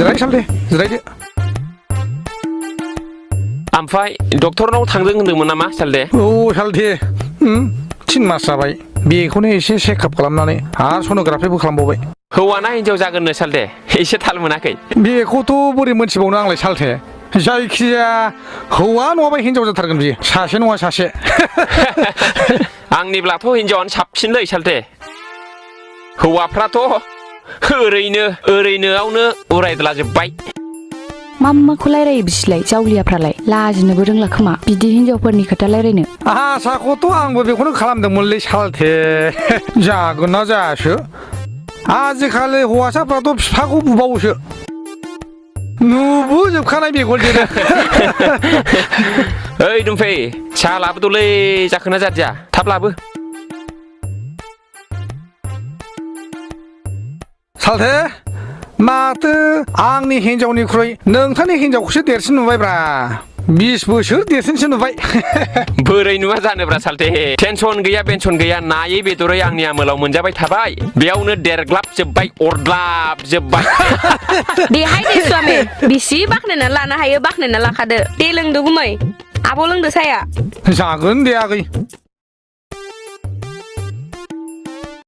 जिराय सालथे जिरायदो ओमफ्राय डक्टरनाव थांदों होनदोंमोन नामा सालथे औ सालथे 3 मास जाबाय बेखौनो एसे चेकआप खालामनानै आरो सन'ग्राफिबो खालामबावबाय हौवाना हिनजाव जागोननो सालथे एसे थाल मोनाखै बेखौथ' बोरै मोनथिबावनो आंलाय सालथे जायखिजाया हौवा नङाबा हिनजाव जाथारगोन बियो सासे नङा सासे आंनिब्लाथ' हिनजावानो साबसिनलै सालथे हौवाफ्राथ' ओरैनोआवनो उरायद्लाजोब्बाय माखौ रायलायो बिसोरलाय जावलियाफ्रालाय लाजिनोबो रोंला खोमा बिदि हिनजावफोरनि खोथा रायलायनो आसाखौथ' आंबो बेखौनो खालामदोंमोनलै सालथे जागोन ना जायासो आजिखालि हौवासाफ्राथ' बिफाखौ बुबावोसो नुबोजोबखानाय बेगलजोंनो ओइ दुमफै साहा लाबोदोलै जाखोना जादिया थाब लाबो सालथे माथो आंनि हिनजावनिख्रुइ नोंथांनि हिनजावखौसो देरसिन नुबायब्रा 20 बोसोर देरसिनसो नुबाय बोरै नुवा जानोब्रा सालथे टेनसन गैया बेनसन गैया नायै बेदरै आंनि आमोलाव मोनजाबाय थाबाय बेयावनो देरग्लाबजोब्बाय अरग्लाबजोब्बाय देहाय दे स्वामी बिसि बाखनायना लानो हायो बाखनायना लाखादो दे लोंदो गुमै आब' लोंदो साया जागोन दे आगै